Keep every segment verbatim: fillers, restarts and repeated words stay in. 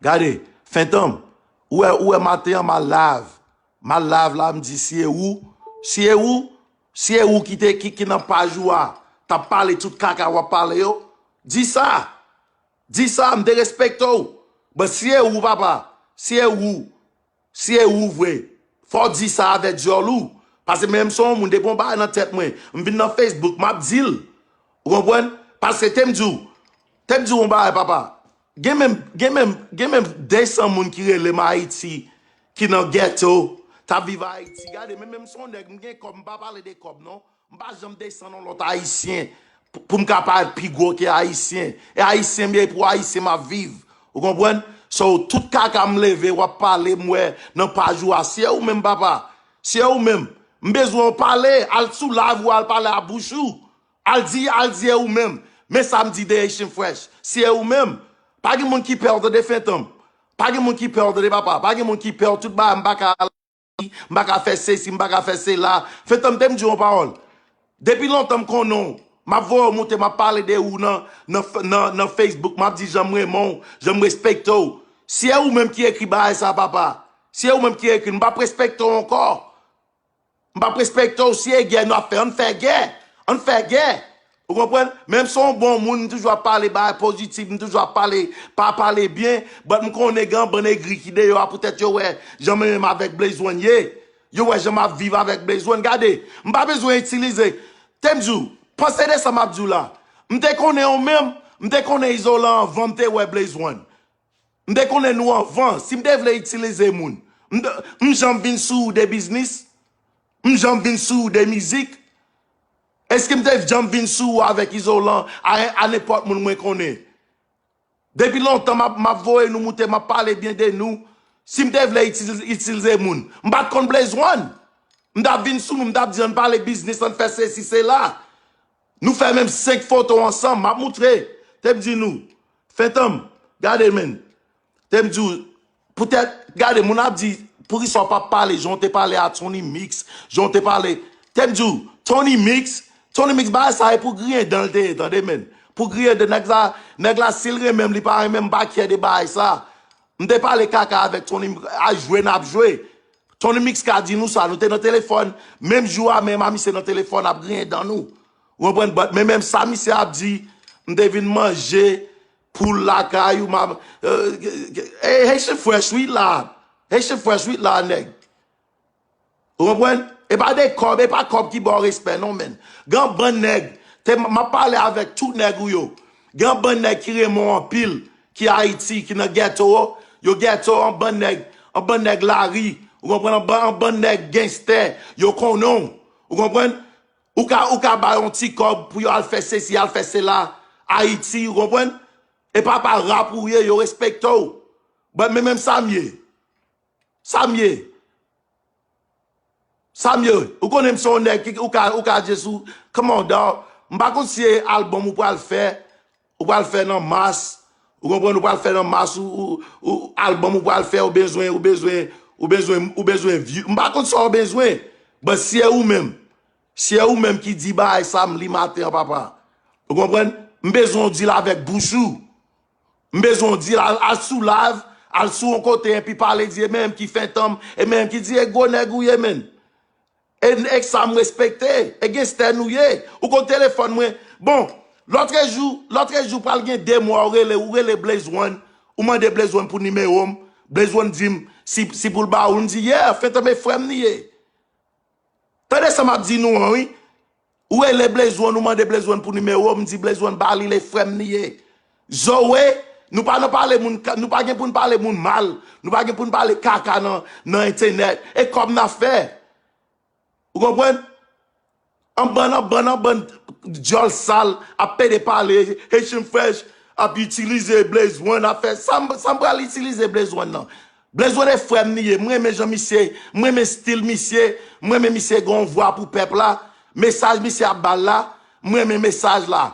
Gade, Fentanm, ou wè, ou wè maten an m al live. M al live la, m di si e ou, si e ou, si e ou ki te, ki, ki nan paj ou a, t ap pale tout kaka w ap pale yo, di sa. Di sa, m te respekte w. But si e ou, papa, si e ou, si e ou vre, fò w di sa avèk dyòl ou. Paske menm se yon moun, depi yon bagay nan tèt mwen, m vin nan Facebook, m ap di l. Ou konprann? Paske te m di w, te m di w yon bagay, papa. Gen menm, gen menm, gen menm de san moun ki rele m Ayiti, ki nan ghetto, t ap viv Ayiti. Gade, men menm se yon nèg, m gen kòb, m pa pale de kòb, non. M pa janm desann yon lòt Ayisyen pou, pou m ka parèt pi gwo ke Ayisyen. E Ayisyen m ye, pou Ayisyen m ap viv. Ou konprann? So, tout kaka m leve, w ap pale, m wè nan paj ou a. Si e ou menm, papa. Si e ou menm. M bezwen w pale. Al sou live ou, al pale a bouch ou. Al di, al di e ou menm. Men sa m di de Haitian Fresh. Si e ou menm. Pa gen moun ki pè w, tande, Fentanm. Pa gen moun ki pè w, tande, papa. Pa gen moun ki pè w, tout bagay, m pa ka M pa ka fè sesi, m pa ka fè sela. Fentanm, te m di yon pawòl. Depi lontan m konnen w, m ap voye w moute, m ap pale de ou nan, nan, nan, nan Facebook, m ap di jan m renmen w, jan m respekte w. Si e ou menm ki ekri bagay sa, papa, si e ou menm ki ekri l, m p ap respekte w ankò. M p ap respekte w. Si e gè n ap fè, ann fè gè. Ann fè gè. Ou konprann? Menm si w yon bon moun, m toujou ap pale bagay pozitif, m toujou ap pale, pa pale byen, but m konnen gen yon bann egri ki deyò a, poutèt yo wè jan mwen menm avèk Blaze One ye. Yo wè jan m ap viv avèk Blaze One. Gade, m pa bezwen itilize. Te m di w, panse de sa m ap di w la. M te konnen w menm, m te konnen Izolan anvan m te wè Blaze One. M te konnen nou anvan. Si m te vle itilize moun, m, t- m janm vin sou ou de biznis? M janm vin sou ou de mizik? Èske m te janm vin sou ou avèk Izolan, a, a nenpòt moun mwen konnen? Depi lontan, m ap, m ap voye nou moute, m ap pale byen de nou. Si m te vle itilize, itilize moun, m pa t konn Blaze One. M t ap vin sou nou, m t ap di, ann pale biznis, ann fè sesi, sela. Nou fè menm senk foto ansanm, m ap moutre. Te m di nou, Fentanm, gade, men. Te m di w, poutèt, gade, moun ap di, poukisa w p ap pale jan w te pale a Tony Mix, jan w te pale. Te m di w, Tony Mix, Tony Mix, bagay sa e pou griyen dan l te ye, tande, men. Pou griyen dan, nèg la, nèg la, si l renmen m, li pa renmen m, m pa kyè de bagay sa. M te pale kaka avèk Tony Mix, a jwe n ap jwe. Tony Mix ka di nou sa, nou te nan telefòn, menm jou a menm a misye nan telefòn ap griyen dan nou. Ou konprann? But men menm sa misye ap di, m te vin manje poul lakay ou, m ap, eh, eh, Haitian Fresh, wi la. Haitian Fresh, wi la, nèg. Ou konprann? E pa de kòb, e pa kòb ki ba w respè, non, men. Gen yon bann nèg, te, m ap pale avèk tout nèg ou yo. Gen yon bann nèg ki renmen w anpil, ki Ayiti, ki nan ghetto, yo ghetto, yon bann nèg, yon bann nèg lari, ou konprann, yon bann, yon bann nèg genstè, yo konnen w, ou konprann? Ou ka, ou ka ba yon ti kòb pou yo al fè sesi, al fè sela, Ayiti, ou konprann? E papa rap ou ye, yo respekte w. But men menm sa m ye. Sa m ye. Sa m ye. Ou konnen m se yon nèg ki, ou ka, ou ka just, ou, come on, dawg. M pa konn si e album ou pral fè, ou pral fè nan mas, ou konprann, ou pral fè nan mas, ou, ou, ou album ou pral fè, ou bezwen, ou bezwen, ou bezwen, ou bezwen view. M pa konn sa w bezwen. But si e ou menm, si e ou menm ki di bagay sa m li maten an, papa. Ou konprann? M bezwen w di l avèk bouch ou. M bezwen w di l al, al sou live, al sou yon kote epi pale, di e menm ki Fentanm, e menm ki di e gwo nèg ou ye, men. E, e sa m respekte, e genstè nou ye. Ou konn telefòn mwen. Bon, lòtrejou, lòtrejou pral gen de mwa ou rele, ou rele Blaze One, ou mande Blaze One pou nimewo m. Blaze One di m si, si pou l ba ou l, m di, yeah, Fentanm e frè m li ye. Tande sa m ap di nou an, wi. Ou rele Blaze One, ou mande Blaze One pou nimewo, m di Blaze One ba li, le frè m li ye. Zoe, nou pa nan pale moun, nou pa gen pou n pale moun mal, nou pa gen pou n pale kaka nan, nan entènèt. E kòb n ap fè. Ou konprann? An bann, an bann, an bann dyòl sal ap pede pale, Haitian Fresh ap itilize Blaze One, ap fè sa m, sa m pral itilize Blaze One nan. Blaze One e frè m li ye. M renmen jan misye, m renmen stil misye, m renmen misye gen yon vwa pou pèp la. Mesaj misye ap ba l la, m renmen mesaj la.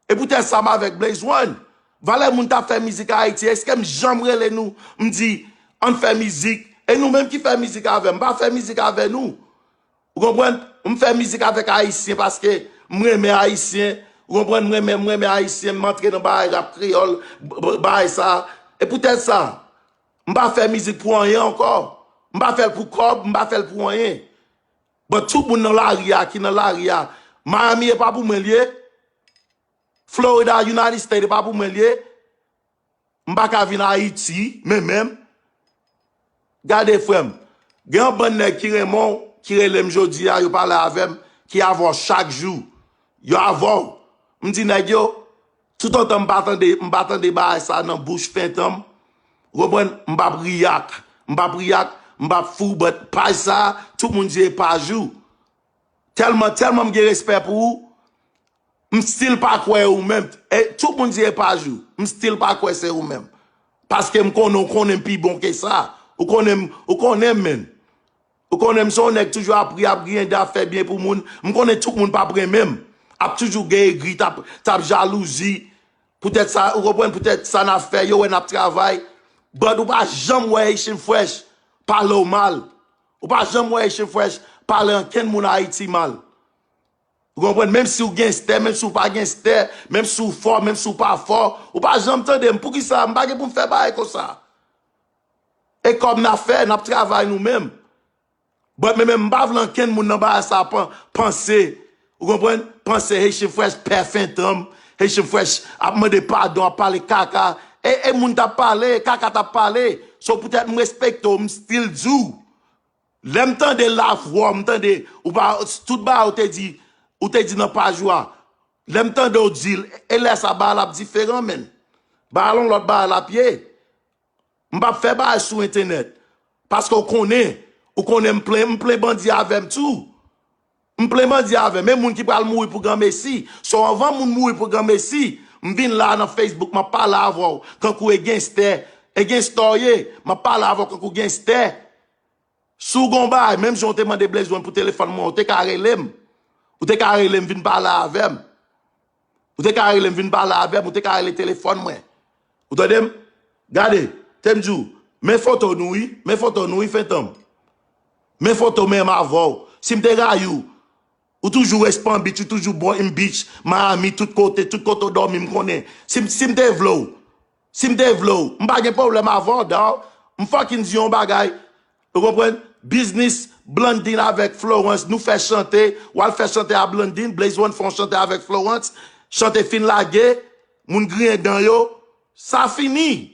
E poutèt sa m avèk Blaze One. Valè moun t ap fè mizik Ayiti, èske m janm rele nou, m di, ann fè mizik? E nou menm ki fè mizik avè m, m pa fè mizik avè nou. Ou konprann? M fè mizik avèk Ayisyen paske m renmen Ayisyen. Ou konprann? M renmen, m renmen Ayisyen, m antre nan bagay rap kreyòl, b-, b-, bagay sa. E poutèt sa, M pa fè mizik pou anyen ankò. M pa fè l pou kòb, m pa fè l pou anyen. But tout moun nan lari a ki nan lari a, Miami e pa pou mwen l ye. Florida, United States e pa pou mwen l ye. M pa ka vin Ayiti, men menm. Gade frè m, gen yon bann nèg ki renmen w, ki rele m jodi a, yo pale avè m, ki avè w chak jou. Yo avè w. M di nèg yo, toutotan m pa tande, m pa tande bagay sa nan bouch Fenton, ou konprann, m p ap react. M p ap react, m p ap fou, but paj sa, tout moun di e paj ou. Tèlman, tèlman m gen respè pou ou, m still pa kwè ou menm. E tout moun di e paj ou, m still pa kwè se ou menm. Paske m konnen, ou konnen m pi bon ke sa. Ou konnen m, ou konnen m, menn. Ou konnen m se yon nèg toujou ap ri, ap griyande, ap fè byen pou moun. M konnen tout moun p ap renmen m. Ap toujou gen egri, t ap, t ap jalouzi. Poutèt sa, ou konprann, poutèt sa n ap fè, yo wè n ap travay. But ou pa janm wè Haitian Fresh pale w mal. Ou pa janm wè Haitian Fresh pale ankenn moun Ayiti mal. Ou konprann? Menm si w genstè, menm si w pa genstè, menm si w fò, menm si w pa fò, ou pa janm tande m. Poukisa? M pa gen pou m fè bagay konsa. E kòb n ap fè, n ap travay nou menm. But men menm m pa vle ankenn moun nan bagay sa pan-, panse. Ou konprann? Panse Haitian Fresh pè Fenton, Haitian Fresh ap mande padon, ap pale kaka. E, e moun t ap pale, kaka t ap pale. So poutèt m respekte w, m still di w. Lè m tande lavwa w, m tande, ou pa, tout bagay ou te di, ou te di nan paj ou a. Lè m tande w di l, e lè sa bagay la ap diferan, menn. Bagay la yon lòt bagay l ap ye. M p ap fè bagay sou entènèt. Paske w konnen, ou konnen m plen, m plen bandi avè m tou. M plen bandi avè m. E moun ki pral mouri pou granmesi. So anvan moun mouri pou granmesi, m vin la nan Facebook, m ap pale avè w. Kankou e genstè, e genstè w ye. M ap pale avè w kankou genstè. Si w gon bagay, menm jan w te mande Blaze One pou telefòn mwen, ou te ka rele m. Ou te ka rele m vin pale avè m. Ou te ka rele m vin pale avè m, ou te ka rele telefòn mwen. Ou tande m? Gade, te m di w, men foto nou wi, men foto nou wi, Fenton. Men foto menm avè w. Si m te rayi w, ou toujou res Palm Beach, ou toujou bon in beach, Miami, tout kote, tout kote w dòmi, m konnen. Si, si m te vle w, Si m te vle w, m pa gen pwoblèm avè w, dawg. M fucking di yon bagay. Ou konprann? Biznis Blandine avèk Florence, nou fè chante, w al fè chante a Blandine, Blaze One fè yon chante avèk Florence, chante fin lage, moun griyen dan yo, sa fini.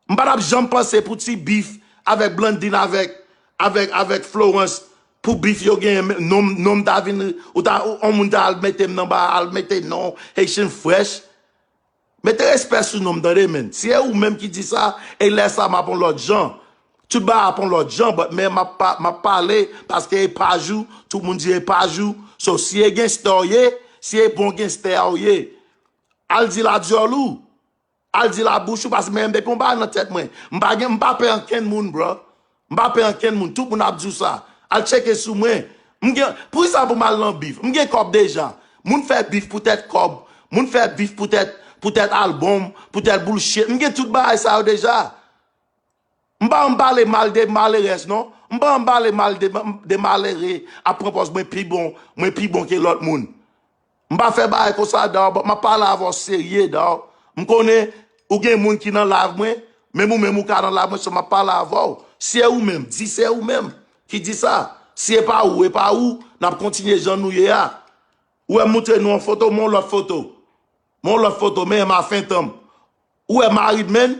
M pa t ap janm panse pou ti bif avèk Blandine, avèk, avèk, avèk Florence, pou bif yo genyen, men non m, non m ta vin, ou ta, yon moun ta al mete m nan ba, al mete non Haitian Fresh. Mete respè sou non m, tande, menn. Si e ou menm ki di sa, e lè sa m ap on lòt jan. Tout bagay ap on lòt jan, but men m ap pa-, m ap pale, paske e paj ou, tout moun di e paj ou. So, si e genstè w ye, si e bon genstè a w ye, al di l a dyòl ou. Al di l a bouch ou, paske men depi yon bagay nan tèt mwen, m pa gen, m pa pè ankenn moun, bro. M pa pè ankenn moun. Tout moun ap di w sa. Al tcheke sou mwen. M gen, poukisa pou m al nan bif? M gen kòb deja. Moun fè bif poutèt kòb. Moun fè bif poutèt, poutèt album, poutèt bullshit. M gen tout bagay sa yo deja. M pa janm pale mal de malerès, non. M pa janm pale mal de, de malere ap pran pòz mwen pi bon, mwen pi bon ke lòt moun. M pa fè bagay konsa, dawg, but m ap pale avè w serye, dawg. M konnen ou gen moun ki nan live mwen, menm ou menm ou ka nan live mwen, so m ap pale avè w. Si e ou menm, di se ou menm ki di sa. Si e pa ou, e pa ou, n ap kontinye jan nou ye a. Ou wè m moutre nou yon foto, men yon lòt foto. Men yon lòt foto, men m a Fenton. Ou wè Maridmen?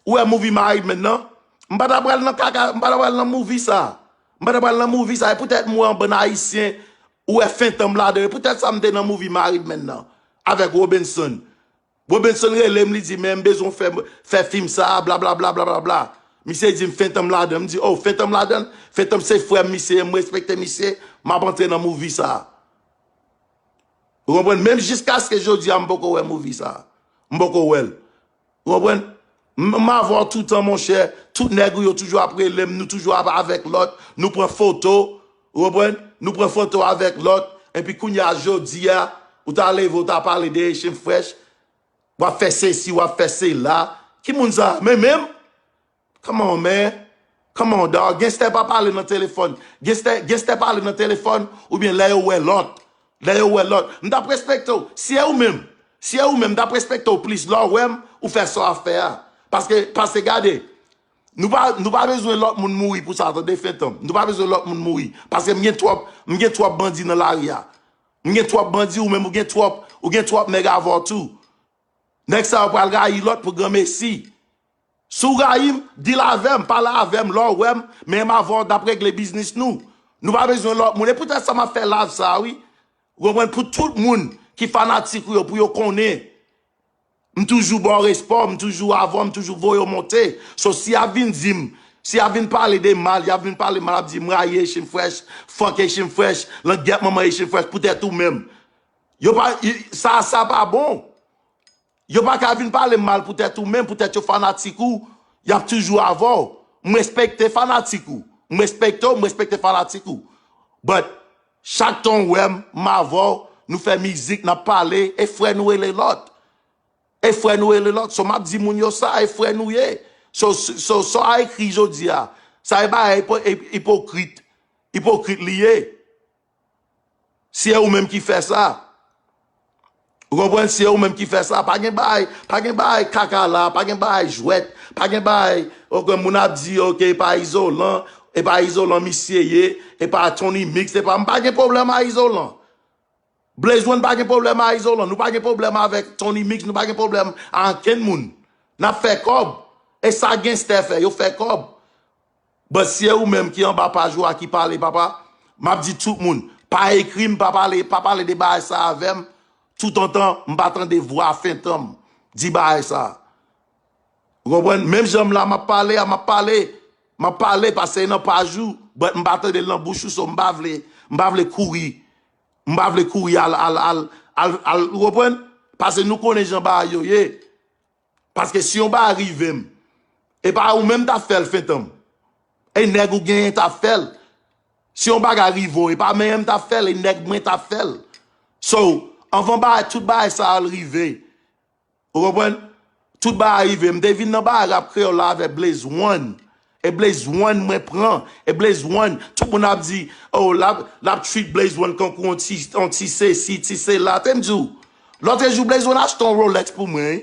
Ou wè movie Maridmen nan? M pa ta pral nan kaka, m pa ta pral nan movie sa. M pa ta pral nan movie sa. E poutèt m wè yon bann Ayisyen, ou wè Fenton ladan. E poutèt sa m te nan movie Maridmen nan. Avèk Robinson. Robinson rele m, li di, men m bezwen fè, fè fim sa, blablabla, blablabla. Misye di m Fenton ladan. M di, oh, Fenton ladan? Fenton se frè m, misye, m respekte misye, m ap antre nan movie sa. Ou konprann? Menm jiskaske jodi a, m poko wè movie sa. M poko wè l. Ou konprann? M, m avè w toutan, monchè. Tout nèg ou yo toujou ap rele m, nou toujou ap avèk lòt, nou pran foto. Ou konprann? Nou pran foto avèk lòt. Epi kounye a, jodi a, ou ta leve, ou ta pale de Haitian Fresh. W ap fè sesi, w ap fè sela. Ki moun sa? Men menm? Come on, man. Come on, dawg. Genstè pa pale nan telefòn. Genstè, genstè pale nan telefòn oubyen lè yo wè lòt. Lè yo wè lòt. M t ap respekte w. Si e ou menm, si e ou menm, m t ap respekte w plis lè w wè m, ou fè sa w ap fè a. Paske, paske gade, Nou pa, nou pa bezwen lòt moun mouri pou sa, tande, Fentanm. Nou pa bezwen lòt moun mouri. Paske m gen twòp, m gen twòp bandi nan lari a. M gen twòp bandi, ou menm ou gen twòp, ou gen twòp nèg avè w tou. Nèg sa yo pral rayi lòt pou granmesi. Si w rayi m, deal avè m, pale avè m, lè w wè m, men m avè w, n ap regle biznis nou. Nou pa bezwen lòt moun. E poutèt sa m ap fè live sa, wi. Ou konprann? Pou tout moun ki fanatik ou yo, pou yo konnen. M toujou ba w respè w, m toujou avè w, m toujou voye w monte. So, si y ap vin di m, si y ap vin pale de mal, y ap vin pale mal, ap di m rayi Haitian Fresh, fuck Haitian Fresh, langyèt manman Haitian Fresh, poutèt ou menm. Yo pa, i- sa, sa pa bon. Yo pa ka vin pale m mal poutèt ou menm, poutèt yo fanatik ou, y ap toujou avè w. M respekte fanatik ou. M respekte w, m respekte fanatik ou. But, chak tan w wè m, m avè w, nou fè mizik, n ap pale, e frè nou rele lòt. E frè nou rele lòt. So, m ap di moun yo sa, e frè nou ye. So, so, so a ekri jodi a, sa e bagay ipo- ip- ipokrit. Ipokrit li ye. Si e ou menm ki fè sa. Ou konprann? Si e ou menm ki fè sa. Pa gen bagay, pa gen bagay kaka la, pa gen bagay jwèt, pa gen bagay, ok, moun ap di, ok, e pa Izolan, e pa Izolan misye ye, e pa Tony Mix, e pa, m pa gen pwoblèm a Izolan. Blaze One pa gen pwoblèm a Izolan, nou pa gen pwoblèm avèk Tony Mix, nou pa gen pwoblèm a ankenn moun. N ap fè kòb. E sa ganstè fè, yo fè kòb. But si e ou menm ki anba paj ou a ki pale, papa, m ap di tout moun, pa ekri m, pa pale, pa pale de bagay sa avè m, toutotan m pa tande vwa Fentanm di bagay sa. Ou konprann? Menm jan m la, m ap pale a, m ap pale, m ap pale, paske e nan paj ou, but m pa tande l nan bouch ou, so m pa vle, m pa vle kouri. M pa vle kouri al, al, al, al, al, ou konprann? Paske nou konnen jan bagay yo ye. Paske si yon bagay rive m, e pa ou menm t ap fè l, Fentanm. E nèg ou genyen t ap fè l. Si yon bagay rive w, e pa mwen menm t ap fè l, e nèg mwen t ap fè l. So, anvan bagay, tout bagay sa yo rive, ou konprann? Tout bagay rive. M te vin nan bagay rap kreyòl la avèk Blaze One. E Blaze One mwen pran. E Blaze One, tout moun ap di, oh, l ap, l ap treat Blaze One kankou yon ti, yon ti sesi, ti sela. Te m di w, lòtrejou Blaze One achte yon Rolex pou mwen, wi.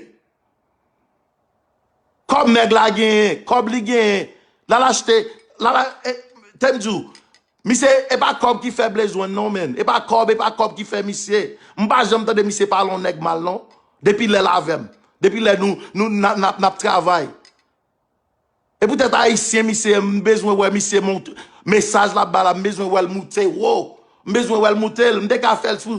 Kòb nèg la genyen, kòb li genyen, l al achte, l al a- e, te m di w, misye, e pa kòb ki fè Blaze One non, menn. E pa kòb, e pa kòb ki fè misye. M pa janm tande misye pale yon nèg mal, non. Depi lè l avè m. Depi lè nou, nou, n ap, n ap, n ap travay. E poutèt ayisyen, misye, m bezwen wè misye mont, mesaj l ap bay la, m bezwen wè l moute wo. M bezwen wè l moute l. M te ka fè l sou,